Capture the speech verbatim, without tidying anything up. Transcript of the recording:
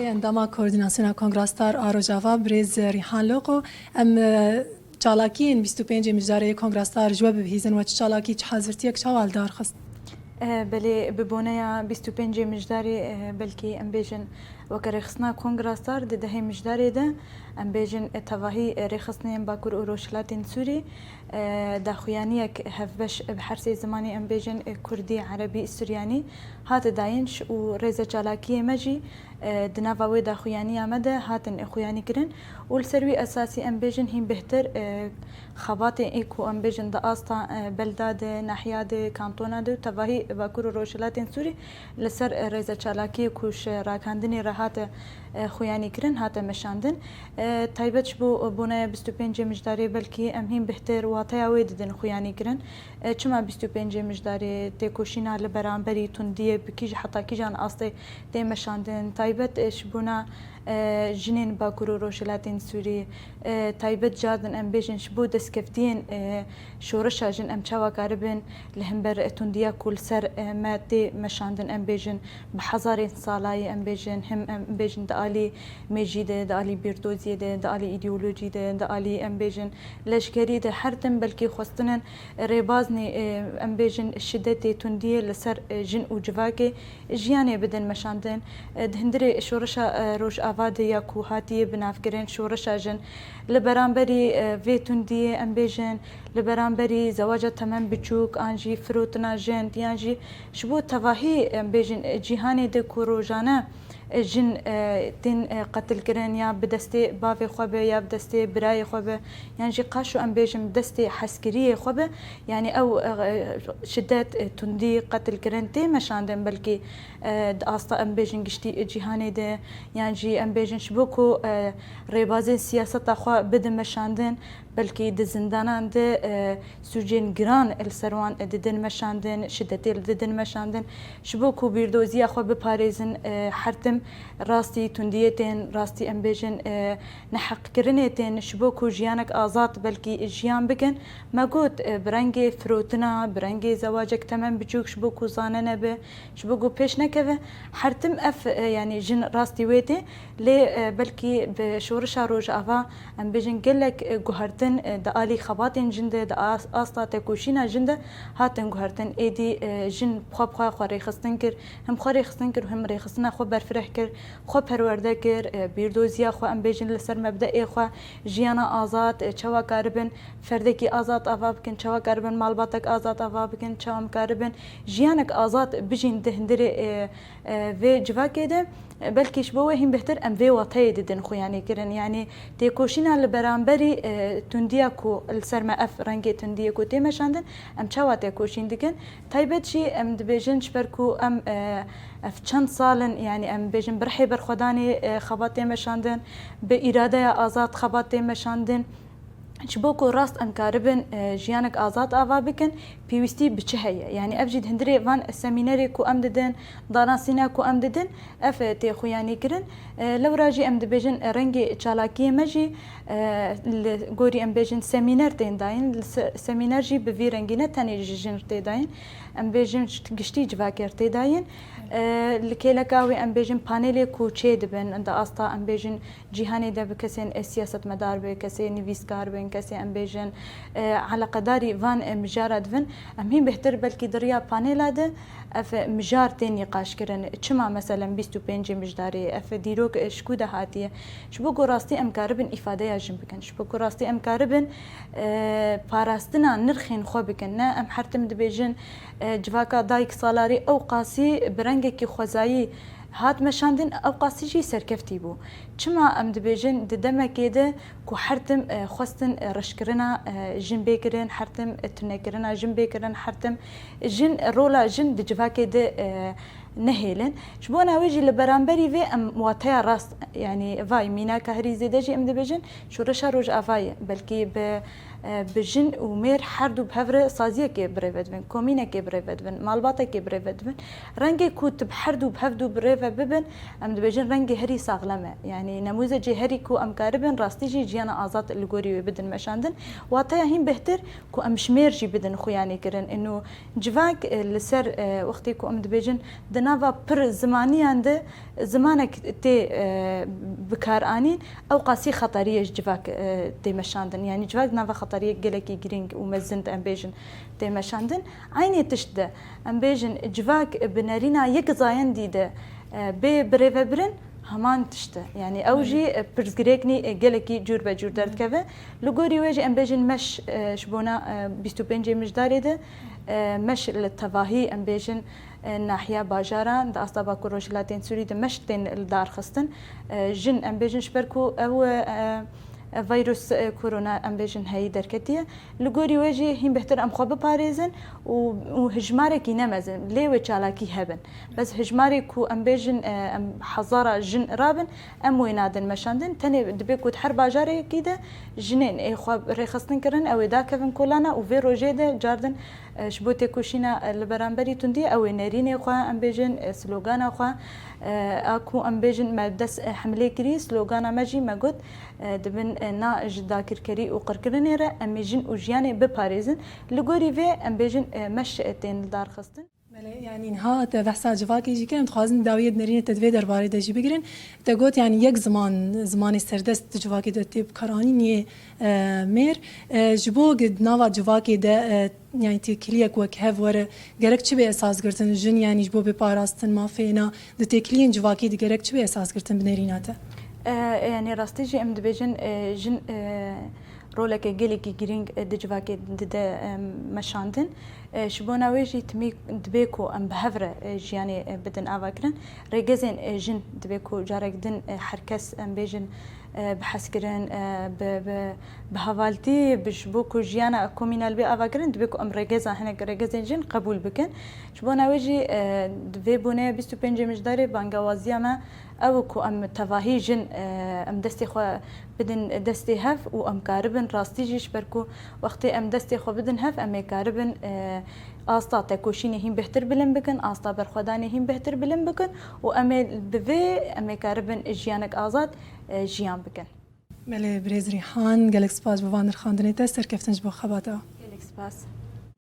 Endama Koordînasyona Kongra Star a Rojava, birêz Rîhan Loko, em, e, çalakiyên bîst û pêncê Mijdarê Kongra Star ji we bibihîzin, we çi çalakî, çi hazirtiyek çawa li dar xist? E, belê, bi boneya bîst û pêncê Mijdarê, e, belkî em bêjin weke rêxistina Kongra Star di dehê Mijdarê de, em bêjin, e, tevahî, e, rêxistinên Bakur û Rojhilatên Sûrî, e, daxuyaniyek hevbeş bi her sê zimanê, em bêjin, e, Kurdî, Erebî, Suryanî, hate dayîn ş-, û rêze çalakiyê me jî, e, di nava wê daxuyaniya me de hatin, e, xuyanî kirin û li ser wî esasî em bêjin hîn bêhtir, e, xebatên ê ku em bêjin di asta, e, belda de, nahiya de, kantona de û tevahî Bakur û Rojhilatên Sûrî li ser, e, rêze çalakiyê ku ji ragihandinê re hate, e, xuyanî kirin, hate meşandin. E, taybet ji bo boneya bîst û pêncê Mijdarê belkî em hîn bêhtir wateya wê didin xuyanî kirin. E, çima bîst û pêncê Mijdarê têkoşîna li beramberî tundiyê bi kîj-, heta kîjan astê tê meşandin? Taybet, e, ji bona, e, jinên Bakur û Rojhilatên Sûrî, e, taybet cardin em bêjin ji bo destkeftiyên, e, şoreşa jin em çawa karibin li hember tundiya ku li ser, e, me tê meşandin, em bêjin bi hezarên salayî, em bêjin, him em bêjin di alî mêjî de, di alî bîrdoziyê de, di alî îdeolojî de, di alî, em bêjin, leşkerî de, her tim belkî xwestinên rêbaznê, e, em bêjin, şidetê, tundiyê li ser, e, jin û civakê jiyanê bidin meşandin. E, di hundirê şoreşa, e, Rojava de ya ku hatiye binavkirin, şoreşa jin li beramberî, e, vê tundiyê, em bêjin, li beramberî zewaca temem biçûk an jî firotina jin, yan jî ji bo tevahî, em bêjin, cîhanê de ku rojane, e, jin, e, tên, e, qetilkirin, ya bi destê bavê xwe be, ya bi destê birayê xwe be, yan jî qaşo em bêjin bi destê heskiriyê xwe be, yanî ew, e, şidet, e, tundî, qetilkirin tê meşandin, belkî, e, di asta em bêjin giştî cîhanê de, yan jî em bêjin ji bo ku, e, rêbazên siyaseta xwe bidin meşandin, belkî di zindanan de, e, sûcên giran li ser wan didin meşandin, şidetê li didin meşandin. Ji bo ku bîrdoziya xwe biparêzin, e, her tim rastî tundiyê tên, rastî em bêjin, e, neheqkirinê tên, ji bo ku jiyanek azad belkî jiyan bikin. Me got, e, bi rengê firotina, bi rengê zewacek temem biçûk ji bo ku zane nebe, ji bo ku pêş nekeve, her tim ev, e, yanî jin rastî wê tê, lê, e, belkî bi şoreşa Rojava, em bêjin, gelek, e, guhertin, e, di alî xebatên jin de, di as-, asta tekoşîna jin de hatin guhertin. Êdî, e, jin xwe bi xwe, xwe rêxistin kir, him xwe rêxistin kir û him rêxistina xwe berfireh kir, xwe perwerde kir, e, bîrdoziya xwe, em bêjin, li ser mebdeê xwe, jiyana azad, e, çawa karibin ferdekî azad ava bikin, çawa karibin malbatek azad ava bikin, çawa em karibin jiyanek azad bijîn di hundirê, e, e, vê civakê de, e, belkî ji bo wê hîn bêhtir em vê wateyê didin xuyanî kirin. Yanî têkoşîna li beramberî, e, tundiya ku li ser me ev rengê tundiyê ku tê meşandin, em çawa têkoşîn dikin? Taybet jî em dibêjin ji ber ku em, e, ev çend sal in, yanî em bêjin bi rihê berxwedanê, e, xebat tê meşandin, bi îradeya azad xebat tê meşandin. Ji bo ku rast em karibin, e, jiyanek azad ava bikin, pêwîstî bi çi heye? Yanî ev jî di hundirê van semînerê ku em didin, danasîna ku em didin, ev, e, tê xuyanî kirin. E, lewra jî em dibêjin, e, rengê çalakiyê me jî, e, li gorî em bêjin semîner tên dayîn. Li se-, semîner jî bi vî rengî ne tenê ji jin tê dayîn. Em bêjin giştî civakê tê dayîn. E, li kêleka wê em bêjin panelê ku çê dibin, di asta em bêjin cîhanê de bi kesên, e, siyasetmedar be, kesê nivîskar bin, kesê em bêjin, e, eleqedarî van, e, mijara dibin. Em hîn bêhtir belkî di riya panela de ev, e, mijar tê nîqaşkirin. Çima meselen bîst û pêncê Mijdarê ev dîrok, e, ji ku de hatiye? Ji bo ku rastî em karibin îfadeya jin bikin. Ji bo ku rastî em karibin, e, parastina nirxên xwe bikin. Ne em her tim dibêjin, e, civaka dayik salarî ew qasî bi rengekî xwezayî hat meşandin, ew qasî jî serkeftî bû. Çima em dibêjin di demekê de ku her tim, e, xwestin, e, reşkirina, e, jin bê kirin, her tim, e, tunekirina jin bê kirin, her tim jin, rola jin di civakê de, e, nehêlin. Ji bona wê jî li beramberî vê em wateya rast, yanî vay mînaka herî zêde jî em dibêjin şoreşa Rojavayê. Belkî bi Bi jin û mêr her du bi hev re saziyekê bi rê ve dibin, komînekê bi rê ve dibin, malbatekê bi rê ve dibin. Rengê ku tu bi her du bi hev du bi rê ve bibin, em dibêjin rengê herî saxlem e. Yanî nemûzecê herî ku em karibin rastî jî jiyana azad li gorî wê bidin meşandin. Wateya hîn bêhtir ku em ji mêr jî bidin xuyanîkirin. Ino civak, e, li ser, e, wextê ku em dibêjin di nava pir zimaniyan de zimanek tê, e, bikaranîn, ew qasî xeteriyê ji civak, e, tê meşandin. Yanî civak nava xeteriyê gelekî girîng û mezin em bêjin tê meşandin. Eynê tişt de em bêjin civak bi nerîna yek zayendî de, e, bê birêvebirin, heman tişt e. Yanî ew jî, e, pirsgirêknî, e, gelekî cûr be cûr derdikeve. Li gorî wê jî em bêjin meş, e, ji bona, e, bîst û pêncê Mijdarê de, e, meş li tevahî em bêjin, e, nahiya bajara di asta Bakur Rojhilatên Sûrî de meş tên li dar xistin. E, jin em bêjin ji ber ku ew, e, e, vîrus, e, korona em bêjin heyî derketiye. Li gorî wê jî hîn bêhtir em xwe biparêzin û, û hijmarekî ne mezin, lê wê çalakî hebin. Bes hijmarê ku em bêjin, e, em hezara jin rabin, em wê nadin meşandin. Tenê dibe ku di her bajarekî de jinên ê xwe rêxistin kirin, ew ê dakevin kolana û vê rojê de cardin, e, ji bo têkoşîna, e, li beramberî tundî, ew ê nerînê xwe, em bêjin, e, slogana xwe, e, a ku em bêjin me dest, e, hemlê kirî, slogana me jî me got, e, dibin, e, na ji dakirkerî û qirkirinê re em ê jin û jiyanê biparêzin. Li gorî vê em bêjin, e, meş, e, tên li dar xistin. Belê, yanî niha te behsa civakê jî kir, em dixwazin dawiyê di nerînê te di vê derbarê de jî bigirin. Te got, yanî yek ziman, zimanê serdest di civakê de tê bikaranîn yê, e, mêr. E, ji bo gi-, nava civakê de, e, yanî têkiliyek wek hev were, gerek çi bê esas girtin? Jin, yanî ji bo bê parastin mafê na, di têkiliyên civakê de gerek çi bê esas girtin bi nerîna te? E, yanî rastî jî em dibêjin, e, jin, e, roleke gelekî girîng, e, di civakê dide, e, meşandin. E, ji bona wê jî timî dibe ku em bi hev re, e, jiyanê, e, bidin avakirin. Rêgezên, e, jin dibe ku carek din, e, her kes, em bêjin, e, bi hezkirin, e, bi, bi, bi hevaltî, bi, ji bo ku jiyana komînal bê avakirin, dibe ku em rêgeza, hinek rêgezên jin qebûl bikin. Ji bona wê jî, e, di vê boneya bîst û pêncê Mijdarê bangewaziya me ew ku em tevahî jin, e, em destê xwe bidin destê hev û em karibin rastî jî ji ber ku wextê em destê xwe bidin hev, em ê karibin, e, asta tekoşînê hîn bêhtir bilind bikin, asta berxwedanê hîn bêhtir bilind bikin û em ê bi vê em ê karibin jiyanek azad, e, jiyan bikin. Belê, birêz Rîhan, gelek spas bo van nirxandinê te, serkeftin ji bo xebata. Gelek spas.